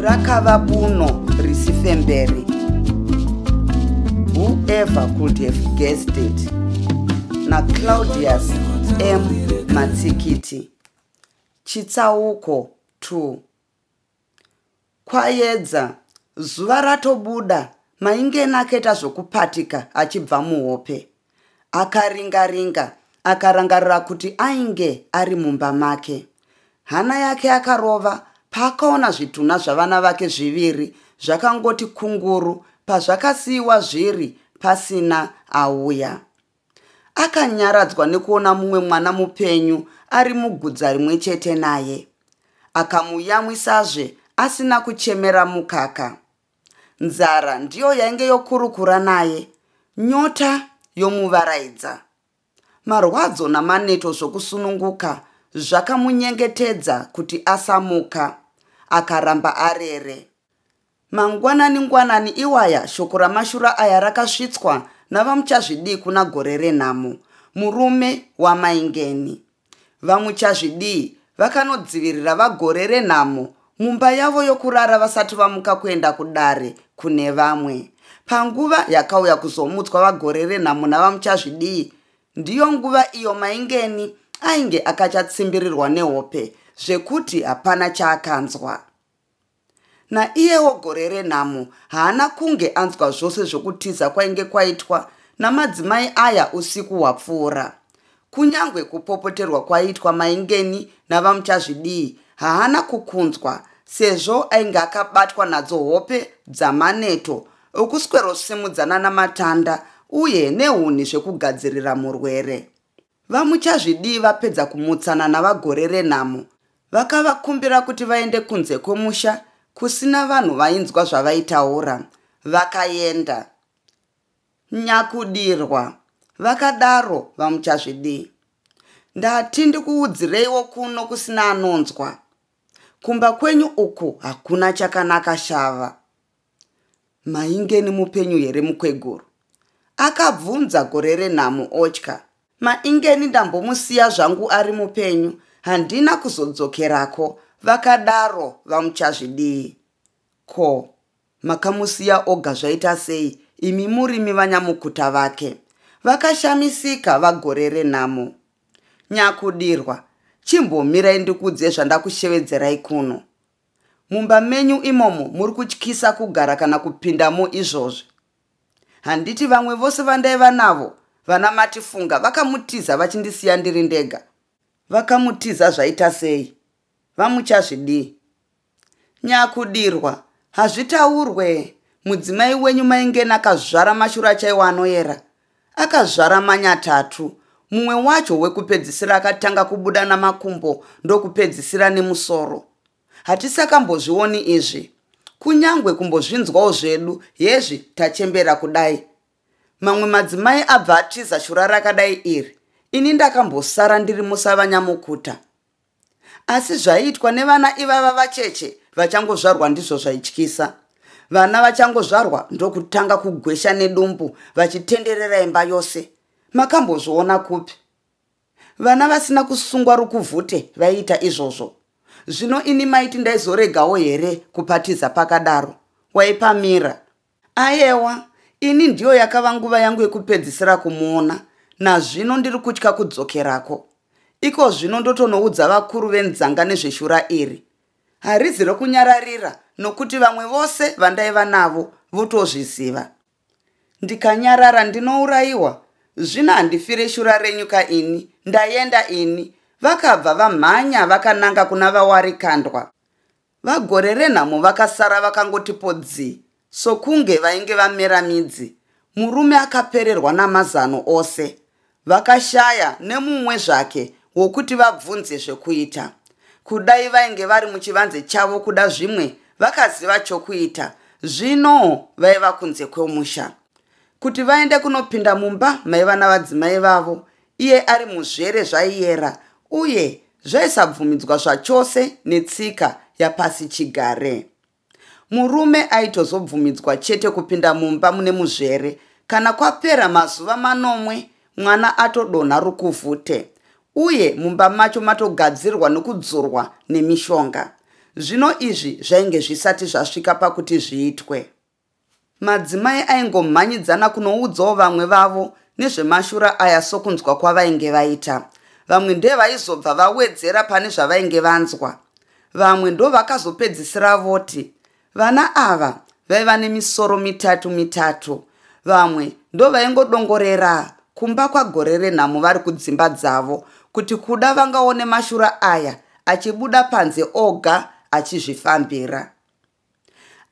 Rakava buno risifemberi. Whoever could have guessed it? NaClaudius M. Matsikiti. Chitsauko 2. Kwayedza, zuva ratobuda, Maingeni akaita zvokupatika achibva muhope. Akaringa-ringa, akarangarira kuti ainge ari mumba make. Hana yake yakarova paakaona zvitunha zvavana vake zviviri zvakangoti kunguru pazvakasiiwa zviri pasina auya. Akanyaradzwa nekuona mumwe mwana mupenyu ari mugudza rimwe chete naye. Akamuyamwisazve asina kuchemera mukaka. Nzara ndiyo yainge yokurukura naye, nyota yomuvaraidza. Marwadzo namaneto zvokusununguka zvakamunyengetedza kuti asamuka, akaramba arere. Mangwanani-ngwanani iwaya shoko ramashura aya rakasvitswa naVaMuchazvidii kuna Gorerenhamo, murume waMaingeni. VaMuchazvidii vakanodzivirira VaGorerenhamo mumba yavo yokurara vasati vamuka kuenda kudare kune vamwe. Panguva yakauya kuzomutswa VaGorerenhamo naVaMuchazvidii, ndiyo nguva iyo Maingeni ainge akachatsimbirirwa nehope zvekuti hapana chaakanzwa. Naiyewo Gorerenhamo haana kunge anzwa zvose zvokutiza kwainge kwaitwa namadzimai aya usiku hwapfuura. Kunyangwe kupopoterwa kwaiitwa Maingeni naVaMuchazvidii haana kukunzwa sezvo ainge akabatwa nadzo hope dzamaneto okuswerosimudzana namatanda uye nehuni zvekugadzirira murwere. VaMuchazvidii vapedza kumutsana naVaGorerenhamo, vakavakumbira kuti vaende kunze kwemusha kusina vanhu vainzwa zvavaitaura. Vakaenda. Nyakudirwa, vakadaro VaMuchazvidii. Ndati ndikuudzireiwo kuno kusina anonzwa. Kumba kwenyu uku hakuna chakanaka shava. Maingeni mupenyu here mukweguru? Akabvunza Gorerenhamo otya. Maingeni ndambomusiya zvangu ari mupenyu, handina kuzodzokerako, vakadaro VaMuchazvidii. Ko, makamusiya oga zvaita sei imi murimi vanyamukuta vake? Vakashamisika VaGorerenhamo. Nyakudirwa, chimbomirai ndikuudze zvandakushevedzerai kuno. Mumba menyu imomo muri kutyisa kugara kana kupindamo izvozvi. Handiti vamwe vose vandaiva navo vana Matifunga vakamutiza vachindisiya ndiri ndega. Vakamutiza zvaita sei? VaMuchazvidii. Nyakudirwa, hazvitaurwe, mudzimai wenyu Maingeni akazvara mashura chaiwo anoyera. Akazvara manyatatu, mumwe wacho wekupedzisira akatanga kubuda namakumbo ndokupedzisira nemusoro. Hatisakambozvioni izvi. Kunyangwe kumbozvinzwawo zvedu hezvi tachembera kudai. Mamwe madzimai abva atiza shura rakadai iri, ini ndakambosara ndiri musavanyamukuta. Asi zvaiitwa nevana ivava vacheche vachangozvarwa ndizvo zvaityisa. Vana vachangozvarwa ndokutanga kugwesha nedumbu vachitenderera imba yose. Makambozviona kupi? Vana vasina kusungwa rukuvhute vaiita izvozvo. Zvino ini maiti ndaizoregawo here kupatiza pakadaro? Waipamira. Ayewa, ini ndiyo yakava nguva yangu yekupedzisira kumuona, nazvino ndiri kutya kudzokerako. Iko zvino ndotonoudza vakuru venzanga nezveshura iri. Harizi rokunyararira nokuti vamwe vose vandaiva navo votozviziva. Ndikanyarara ndinourayiwa, zvino handifire shura renyu ka ini, ndaenda ini. Vakabva vamhanya vakananga kuna VaWarikandwa. VaGorerenhamo vakasara vakangotipo dzi sokunge vainge vamera midzi. Murume akapererwa namazano ose. Vakashaya nemumwe zvake wokuti vabvunze zvekuita. Kudai vainge vari muchivanze chavo kuda zvimwe vakaziva chokuita, zvino vaiva kunze kwemusha. Kuti vaende kunopinda mumba maiva navadzimai vavo, iye ari muzvere zvaiyera uye zvaisabvumidzwa zvachose netsika yapasichigare. Murume aitozobvumidzwa chete kupinda mumba mune muzvere kana kwapera mazuva manomwe mwana atodonha rukuvhute uye mumba macho matogadzirwa nokudzurwa nemishonga. Zvino izvi zvainge zvisati zvasvika pakuti zviitwe. Madzimai aingomhanyidzana kunoudzawo vamwe vavo nezvemashura aya sokunzwa kwavainge vaita. Vamwe ndevaizobva vawedzera pane zvavainge vanzwa. Vamwe ndovakazopedzisira voti vana ava vaiva nemisoro mitatu mitatu. Vamwe ndovaingodongorera kumba kwagore renhamo vari kudzimba dzavo kuti kuda vangaone mashura aya achibuda panze oga achizvifambira.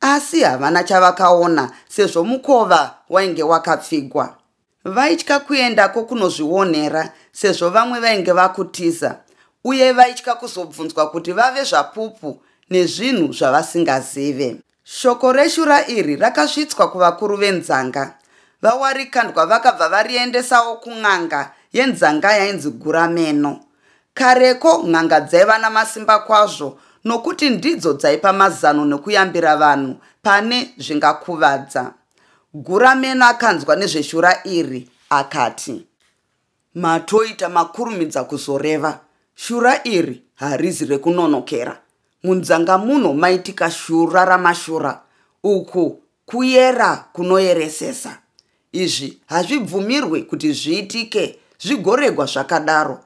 Asi havana chavakaona sezvo mukova wainge wakapfigwa. Vaitya kuendako kunozvionera sezvo vamwe vainge vakutiza uye vaitya kuzobvunzwa kuti vave zvapupu nezvinhu zvavasingazive. Shoko reshura iri rakasvitswa kuvakuru venzanga. VaWarikandwa vakabva variendesawo kun'anga yenzanga yainzi Gurameno. Kareko n'anga dzaiva namasimba kwazvo nokuti ndidzo dzaipa mazano nekuyambira vanhu pane zvingakuvadza. Gurameno akanzwa nezveshura iri akati, Matoita makurumidza kuzoreva, shura iri harizi rekunonokera. Munzanga muno maitika shura ramashura, uku kuyera kunoyeresesa. Izvi hazvibvumirwe kuti zviitike zvigoregwa zvakadaro.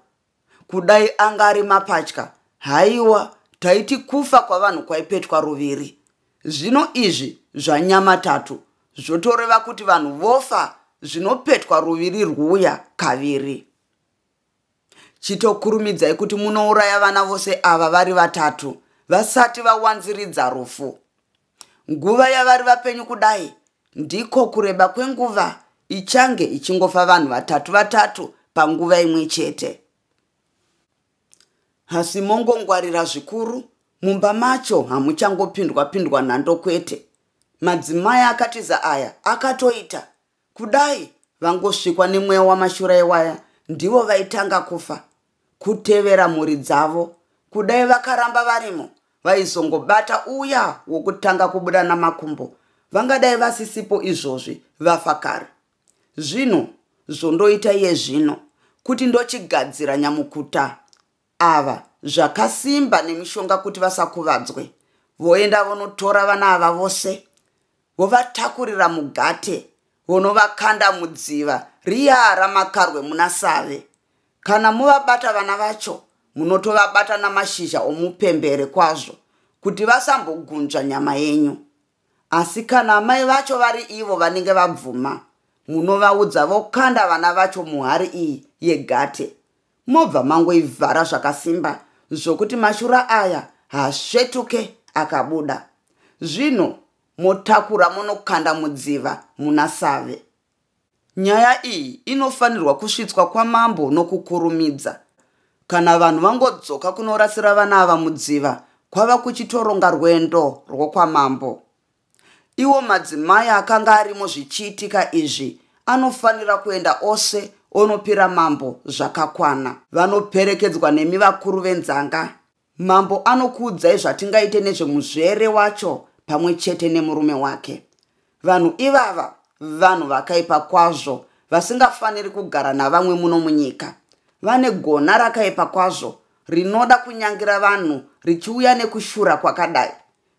Kudai anga ari mapatya, haiwa taiti kufa kwavanhu kwaipetwa ruviri. Zvino izvi zvanyamatatu zvotoreva kuti vanhu vofa zvinopetwa ruviri rwuya kaviri. Chitokurumidzai kuti munouraya vana vose ava vari vatatu vasati vawanziridza rufu. Nguva yavari vapenyu kudai ndiko kureba kwenguva ichange ichingofa vanhu vatatu vatatu panguva imwe chete. Asi mongongwarira zvikuru, mumba macho hamuchangopindwa pindwa nhando kwete. Madzimai akatiza aya akatoita kudai vangosvikwa nemweya wamashura iwaya ndivo vaitanga kufa, kutevera mhuri dzavo. Kudai vakaramba varimo vaizongobata uya wokutanga kubuda namakumbo, vangadai vasisipo izvozvi vafa kare. Zvino zvondoita iye zvino kuti ndochigadzira nyamukuta ava zvakasimba nemishonga kuti vasakuvadzwe. Voenda vonotora vana ava vose vovatakurira mugate vonovakanda mudziva riya ramakarwe muna Save. Kana movabata vana vacho munotovabata namashizha omupembere kwazvo kuti vasambogunzva nyama yenyu. Asi kana amai vacho vari ivo vanenge vabvuma, munovaudza vokanda vana vacho muhari iyi yegate. Mobva mangoivhara zvakasimba zvokuti mashura aya haasvetuke akabuda. Zvino motakura monokanda mudziva muna Save. Nyaya iyi inofanirwa kusvitswa kwamambo nokukurumidza. Kana vanhu vangodzoka kunorasira vana ava mudziva, kwava kuchitoronga rwendo rwokwamambo. Iwo madzimai akanga arimo zvichiitika izvi anofanira kuenda ose onopira mambo zvakakwana. Vanoperekedzwa nemi vakuru venzanga. Mambo anokuudzai zvatingaite nezvemuzvere wacho pamwe chete nemurume wake. Vanhu ivava vanhu vakaipa kwazvo vasingafaniri kugara navamwe muno munyika. Vane gona rakaipa kwazvo rinoda kunyangira vanhu richiuya nekushura kwakadai.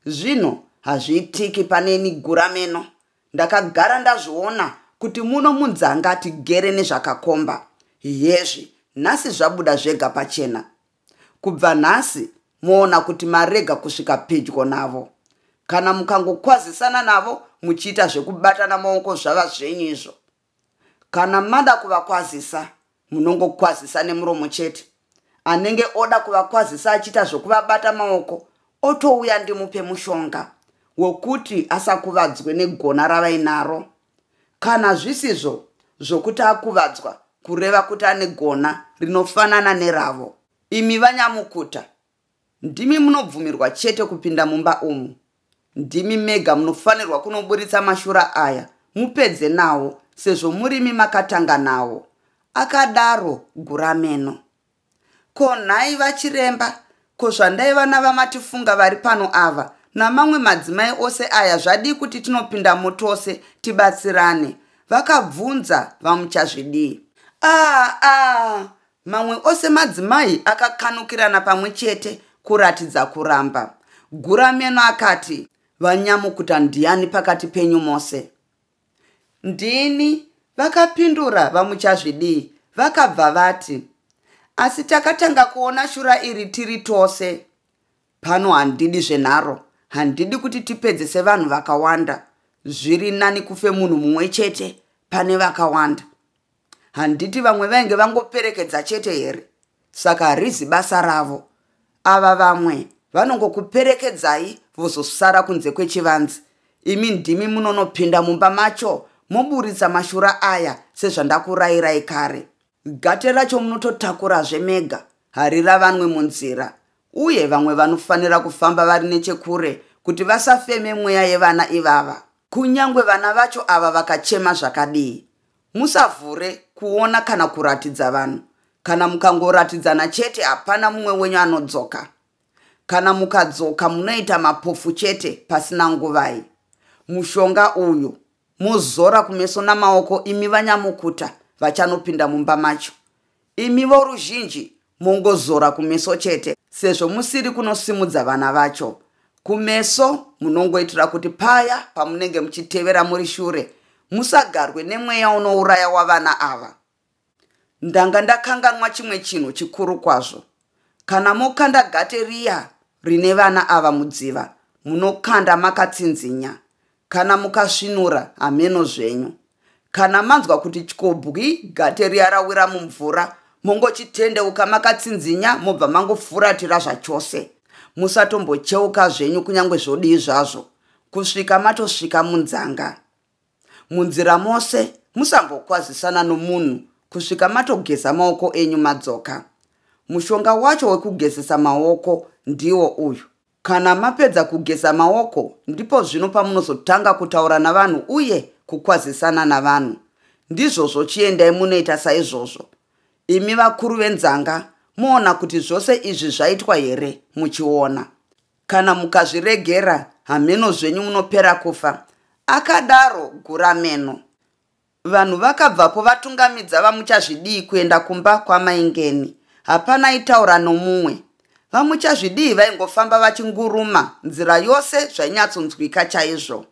Zvino hazviitiki paneni gurameno. Ndakagara ndazviona kuti muno munzanga tigere nezvakakomba. Hezvi nhasi zvabuda zvega pachena. Kubva nhasi moona kuti marega kusvika pedyo navo. Kana mukangokwazisana navo muchiita zvekubatana maoko zvava zvenyu izvo. Kana mada kuvakwazisa munongokwazisa nemuromo chete. Anenge oda kuvakwazisa achiita zvokuvabata maoko otouya ndimupe mushonga wokuti asakuvadzwe negona ravainaro. Kana zvisizvo zvokuti akuvadzwa kureva kuti ane gona rinofanana neravo. Imi vanyamukuta, Ndimi munobvumirwa chete kupinda mumba umu. Ndimi mega munofanirwa kunoburitsa mashura aya mupedze nawo sezvo murimi makatanga nawo, akadaro Gurameno. Ko nhai vachiremba, ko zvandaiva navaMatifunga vari pano ava namamwe madzimai ose aya zvadii kuti tinopindamo tose tibatsirane? Vakabvunza vaMuchazvidii. Ah ah, mamwe ose madzimai akakanukirana pamwe chete kuratidza kuramba. Gurameno akati, Vanyamukuta ndiani pakati penyu mose? Ndini, vakapindura vaMuchazvidii vakabva vati, Asi takatanga kuona shura iri tiri tose. Pano handidi zvenharo, handidi kuti tipedze sevanhu vakawanda. Zviri nani kufe munhu mumwe chete pane vakawanda. Handiti vamwe vainge vangoperekedza chete here? Saka harizi basa ravo. Ava vamwe vanongokuperekedzai vozosara kunze kwechivanze. Imi ndimi munonopinda mumba macho moburitsa mashura aya sezvandakurayirai kare. Gate racho munototakurazve mega, hariravanwe munzira. Uye vamwe vanofanira kufamba vari nechekure kuti vasafeme mweya yevana ivava. Kunyangwe vana vacho ava vakachema zvakadii, musavhure kuona kana kuratidza vanhu. Kana mukangoratidzana chete hapana mumwe wenyu anodzoka. Kana mukadzoka munoita mapofu chete pasina nguvai. Mushonga uyu mozora kumeso namaoko imi vanyamukuta vachanopinda mumba macho. Imi voruzhinji mongozora kumeso chete sezvo musiri kunosimudza vana vacho. Kumeso munongoitira kuti paya pamunenge muchitevera muri shure musagarwe nemweya unouraya wavana ava. Ndanga ndakanganwa chimwe chinhu chikuru kwazvo. Kana mokanda gate riya rine vana ava mudziva, munokanda makatsinzinya. Kana mukasvinura hameno zvenyu. Kana manzwa kuti tyobwi gate riya rawira mumvura, mongochitendeuka makatsinzinya mobva mangofuratira zvachose. Musatombocheuka zvenyu kunyange zvodii zvazvo kusvika matosvika munzanga. Munzira mose musambokwazisana nomunhu kusvika matogeza maoko enyu madzoka. Mushonga wacho wekugezesa maoko ndiwo uyu. Kana mapedza kugeza maoko ndipo zvino pamunozotanga kutaura navanhu uye kukwazisana navanhu. Ndizvozvo chiendai munoita saizvozvo. Imi vakuru venzanga moona kuti zvose izvi zvaitwa here muchiona. Kana mukazviregera hameno zvenyu munopera kufa, akadaro Gurameno. Vanhu vakabvapo vatungamidza VaMuchazvidii kuenda kumba kwaMaingeni. Hapana aitaura nomumwe. VaMuchazvidii vaingofamba vachinguruma nzira yose zvainyatsonzwika chaizvo.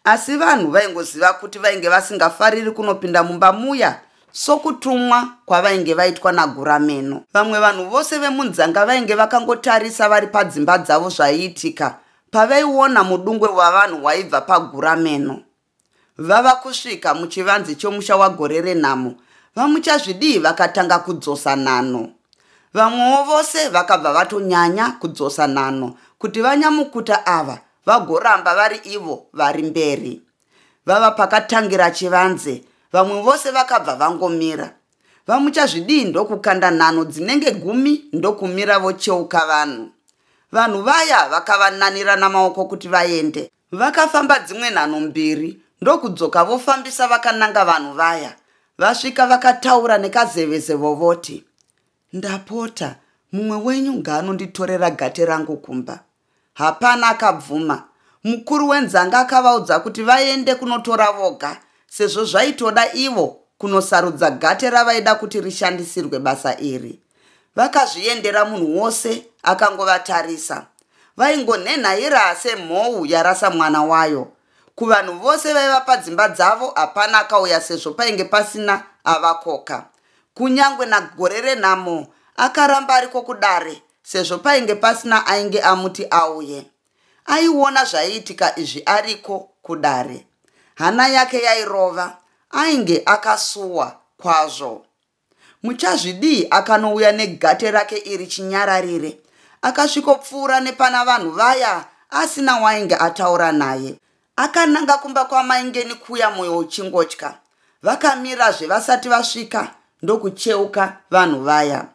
Asi vanhu vaingoziva kuti vainge vasingafariri kunopinda mumba muya sokutumwa kwavainge vaitwa naGurameno. Vamwe vanhu vose vemunzanga vainge vakangotarisa vari padzimba dzavo zvaiitika pavaiona mudungwe wavanhu waibva paGurameno. Vava kusvika muchivanze chomusha waGorerenhamo, VaMuchazvidii vakatanga kudzosa nhanho. Vamwewo vose vakabva vatonyanya kudzosa nhanho kuti vanyamukuta ava vagoramba vari ivo vari mberi. Vava pakatangira chivanze, vamwe vose vakabva vangomira. VaMuchazvidii ndokukanda nhanho dzinenge gumi ndokumira vocheuka vanhu. Vanhu vaya vakavananira namaoko kuti vaende. Vakafamba dzimwe nhanho mbiri ndokudzoka vofambisa vakananga vanhu vaya. Vasvika vakataura nekazevezevo voti, Ndapota, mumwe wenyu ngaanonditorera gate rangu kumba. Hapana akabvuma. Mukuru wenzanga akavaudza kuti vaende kunotora voga sezvo zvaitoda ivo kunosarudza gate ravaida kuti rishandisirwe basa iri. Vakazviendera munhu wose akangovatarisa. Vaingonhenhaira semhou yarasa mwana wayo. Kuvanhu vose vaiva padzimba dzavo hapana akauya sezvo painge pasina avakoka. Kunyangwe naGorerenhamo akaramba ariko kudare sezvo painge pasina ainge amuti auye. Aiona zvaiitika izvi ariko kudare. Hana yake yairova, ainge akasuwa kwazvo. Muchazvidii akanouya negate rake iri chinyararire. Akasvikopfuura nepana vanhu vaya asina wainge ataura naye. Akananga kumba kwaMaingeni kuya moyo uchingotya. Vakamirazve vasati vasvika ndokucheuka vanhu vaya.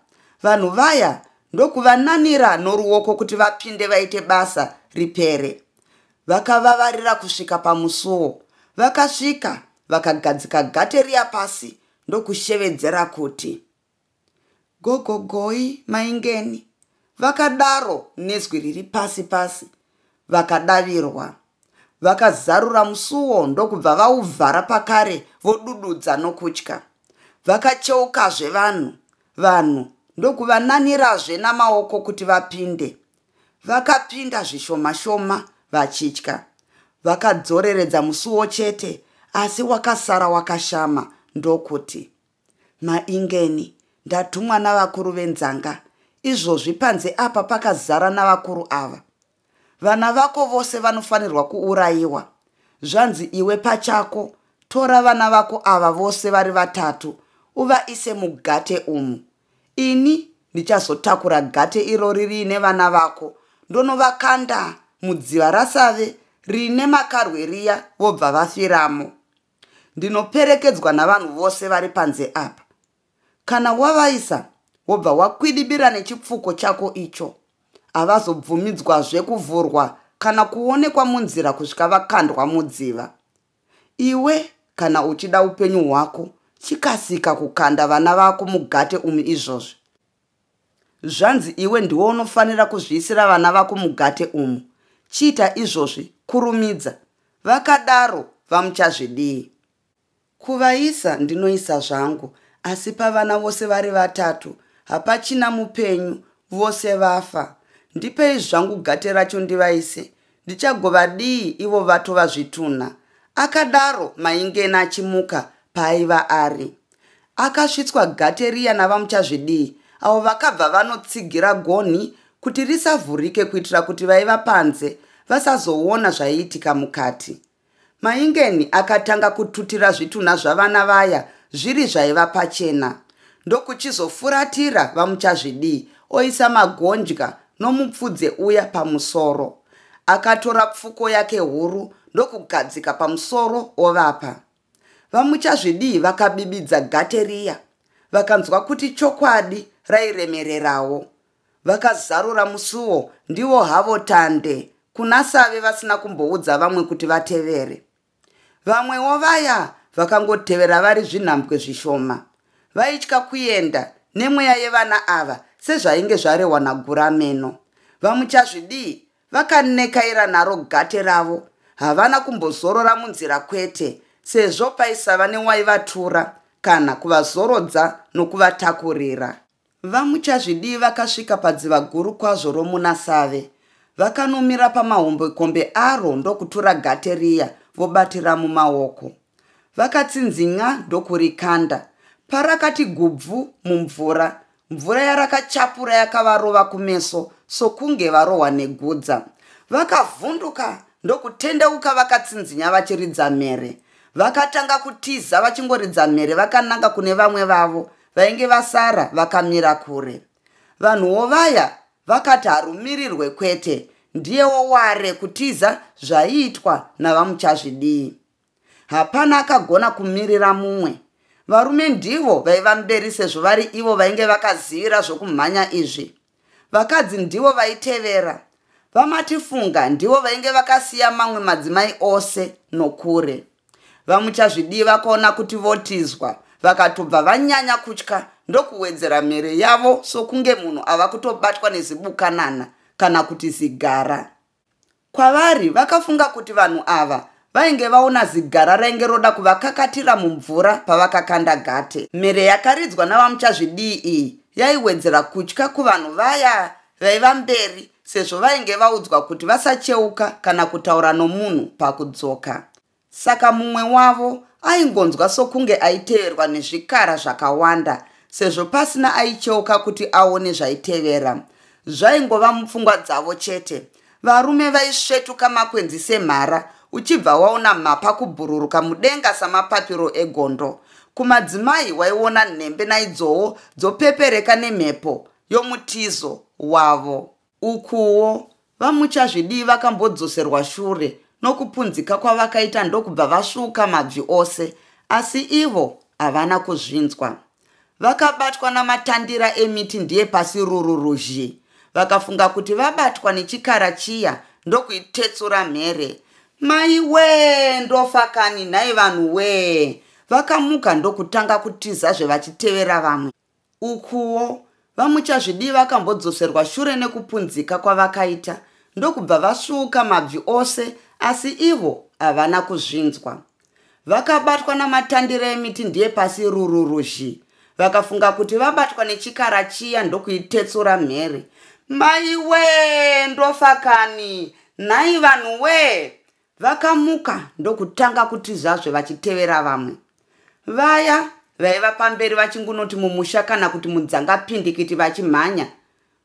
Vanhu vaya Ndokuvananira noruoko kuti vapinde vaite basa ripere. Vakavavarira kusvika pamusuwo. Vakasvika vakagadzika gate riya pasi ndokushevedzera kuti, Gogogoi maingeni, vakadaro nezwi riri pasi pasi. Vakadavirwa. Vakazarura musuwo ndokubva vauvhara pakare vodududza nokutya. Vakacheukazve vanhu, vanhu ndokuvananirazve namaoko kuti vapinde. Vakapinda zvishoma shoma vachitya. Vakadzoreredza musuwo chete asi wakasara wakashama ndokuti, Maingeni, ndatumwa navakuru venzanga. Izvozvi panze apa pakazara navakuru ava. Vana vako vose vanofanirwa kuurayiwa. Zvanzi iwe pachako tora vana vako ava vose vari vatatu uvaise mugate umu. Ini ndichazotakura gate irori riine vana vako ndonovakanda mudziva raSave rine makarwe riya vobva vafiramo. Ndinoperekedzwa navanhu vose vari panze apa. Kana wavaisa wobva wakwidibira nechipfuko chako icho. Havazobvumidzwazve kuvhurwa kana kuonekwa munzira kusvika vakandwa mudziva. Iwe kana uchida upenyu hwako chikasika kukanda vana vako mugate umu izvozvi. Zvanzi iwe ndiwe unofanira kuzviisira vana vako mugate umu. Chiita izvozvi kurumidza. Vakadaro VaMuchazvidii. Kuvaisa ndinoisa zvangu asi pavana vose vari vatatu hapachina mupenyu vose vafa. Ndipei zvangu gate racho ndivaise ndichagovadii ivo vatova zvitunha, akadaro Maingena achimuka paaiva ari. Akasvitswa gate riya naVaMuchazvidii avo vakabva vanotsigira gonhi kuti risavhurike kuitira kuti vaiva panze vasazoona zvaiitika mukati. Maingeni akatanga kututira zvitunha zvavana vaya zviri zvaiva pachena ndokuchizofuratira VaMuchazvidii oisa magondya nomupfudze uya pamusoro. Akatora pfuko yake huru ndokugadzika pamusoro ovapa. VaMuchazvidii vakabibidza gate riya vakanzwa kuti chokwadi rairemererawo. Vakazarura musuwo ndivo havo tande kuna Save vasina kumboudza vamwe kuti vatevere. Vamwewo vaya vakangotevera vari zvinhambwe zvishoma. Vaitya kuenda nemweya yevana ava sezvainge zvarehwa naGurameno. VaMuchazvidii vakanekaira naro gate ravo. Havana kumbozorora munzira kwete sezvo paisava newaivatura kana kuvazorodza nokuvatakurira. VaMuchazvidii vakasvika padziva guru kwazvo romuna Save. Vakanomira pamahombekombe aro ndokutura gate riya vobatira mumaoko. Vakatsinzinya ndokurikanda. Parakati gubvu mumvura, mvura yarakachapura yakavarova kumeso sokunge varohwa negudza. Vakavhunduka ndokutendeuka vakatsinzinya vachiridza mhere. Vakatanga kutiza vachingoridza mhere vakananga kune vamwe vavo vainge vasara vakamira kure. Vanhuwo vaya vakati harumirirwe kwete, ndiyewo ware kutiza zvaiitwa naVaMuchazvidii. Hapana akagona kumirira mumwe. Varume ndivo vaiva mberi sezvo vari ivo vainge vakazivira zvokumhanya izvi. Vakadzi ndivo vaitevera. VaMatifunga ndivo vainge vakasiya mamwe madzimai ose nokure. VaMuchazvidii vakaona kuti votizwa vakatobva vanyanya kutya ndokuwedzera mhere yavo sokunge munhu ava kutobatwa nezibukanana kana kuti zigara. Kwavari vakafunga kuti vanhu ava vainge vaona zigara rainge roda kuvakakatira mumvura pavakakanda gate. Mhere yakaridzwa naVaMuchazvidii iyi yaiwedzera kutya kuvanhu vaya vaiva mberi sezvo vainge vaudzwa kuti vasacheuka kana kutaura nomunhu pakudzoka. Saka mumwe wavo aingonzwa sokunge aiteverwa nezvikara zvakawanda sezvo pasina aicheuka kuti aone zvaitevera. Zvaingova mupfungwa dzavo chete. Varume vaisvetuka makwenzi semhara uchibva waona mhapa kubhururuka mudenga samapapiro egondo. Kumadzimai waiona nhembe naidzowo dzopepereka nemhepo yomutizo wavo. Ukuwo, VaMuchazvidii vakambodzoserwa shure nokupunzika kwavakaita ndokubva vasvuuka mabvi ose, asi ivo havana kuzvinzwa. Vakabatwa namatandira emiti ndiye pasi rururuzhi. Vakafunga kuti vabatwa nechikara chiya ndokuitetsura mhere. Maiwee ndofa kani nhai vanhu wee! Vakamuka ndokutanga kutizazve vachitevera vamwe. Ukuwo, VaMuchazvidii vakambodzoserwa shure nekupunzika kwavakaita ndokubva vasvuuka mabvi ose asi ivo havana kuzvinzwa. Vakabatwa namatandira emiti ndiye pasi rururuzhi. Vakafunga kuti vabatwa nechikara chiya ndokuitetsura mhere. Maiwee ndofa kani nhai vanhu wee! Vakamuka ndokutanga kutizazve vachitevera vamwe. Vaya vaiva pamberi vachingunoti mumusha kana kuti mudzanga pindikiti vachimhanya.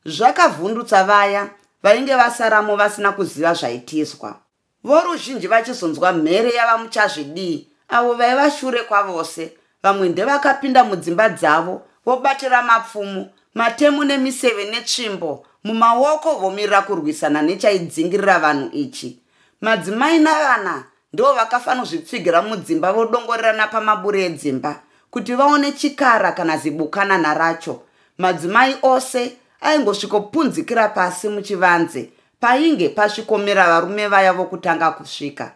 Zvakavhundutsa vaya vainge vasaramo vasina kuziva zvaitizwa. Voruzhinji vachizonzwa mhere yavaMuchazvidii avo vaiva shure kwavose, vamwe ndevakapinda mudzimba dzavo vobatira mapfumo, matemo nemiseve netsvimbo mumaoko vomirira kurwisana nechaidzingirira vanhu ichi. Madzimai navana ndivo vakafanozvipfigira mudzimba vodongorerana pamaburi edzimba kuti vaone chikara kana zibukanana racho. Madzimai ose aingosvikopunzikira pasi muchivanze painge pasvikomira varume vaya vokutanga kusvika.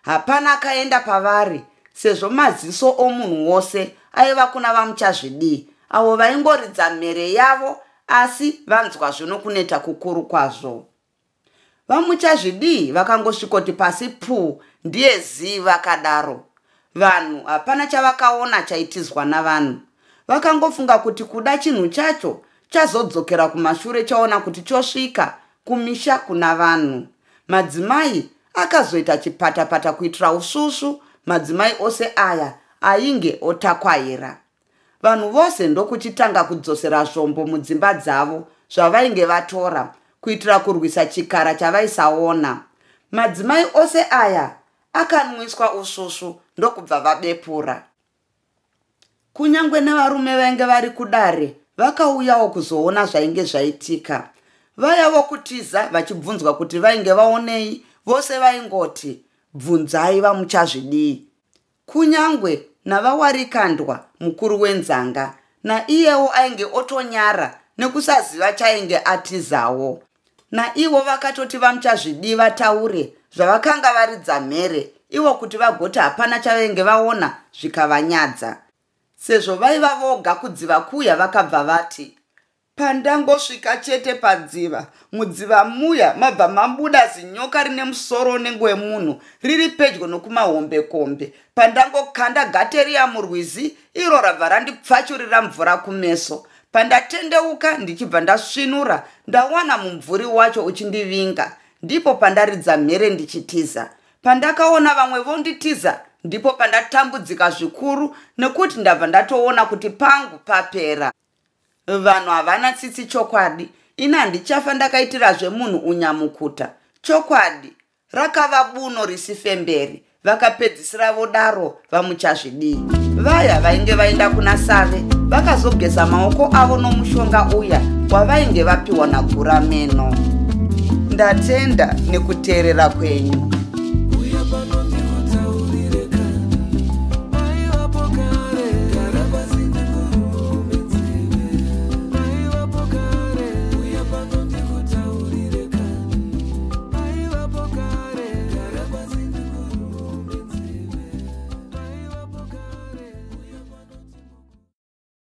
Hapana akaenda pavari sezvo maziso omunhu wose aiva kuna VaMuchazvidii avo vaingoridza mhere yavo asi vanzwazve nokuneta kukuru kwazvo. VaMuchazvidii vakangosvikoti pasi puu ndiye zii vakadaro. Vanhu hapana chavakaona chaitizwa navanhu. Vakangofunga kuti kuda chinhu chacho chazodzokera kumashure chaona kuti chosvika kumisha kuna vanhu. Madzimai akazoita chipatapata kuitira usvusvu madzimai ose aya ainge otakwaira. Vanhu vose ndokuchitanga kudzosera zvombo mudzimba dzavo zvavainge vatora kuitira kurwisa chikara chavaisaona. Madzimai ose aya akanwiswa usvusvu ndokubva vabepura. Kunyange nevarume vainge vari kudare vakauyawo kuzoona zvainge zvaitika. Vaya vokutiza vachibvunzwa kuti vainge vaonei, vose vaingoti, Bvunzai VaMuchazvidii. Kunyangwe naVaWarikandwa mukuru wenzanga, naiyewo ainge otonyara nekusaziva chainge atizawo. Naivo vakatoti VaMuchazvidii vataure zvavakanga varidza mhere ivo kuti vagoti hapana chavainge vaona zvikavanyadza. Sezvo vaiva voga kudziva kuya vakabva vati, Pandangosvika chete padziva, mudziva muya mabva mabuda zinyoka rine musoro unenge wemunhu riri pedyo nokumahombekombe. Pandangokanda gate riya murwizi, iro rabva randipfachurira mvura kumeso. Pandatendeuka ndichibva ndasvinura, ndawana mumvuri wacho uchindivinga. Ndipo pandaridza mhere ndichitiza. Pandakaona vamwe vonditiza ndipo pandatambudzika zvikuru nekuti ndabva ndatoona kuti pangu papera. Vanhu havana tsitsi chokwadi. Ini handichafa ndakaitirazve munhu unyamukuta. Chokwadi, rakava buno risifemberi, vakapedzisira vodaro VaMuchazvidii. Vaya vainge vaenda kuna Save vakazogeza maoko avo nomushonga uya wavainge vapiwa naGurameno. Ndatenda nekuteerera kwenyu.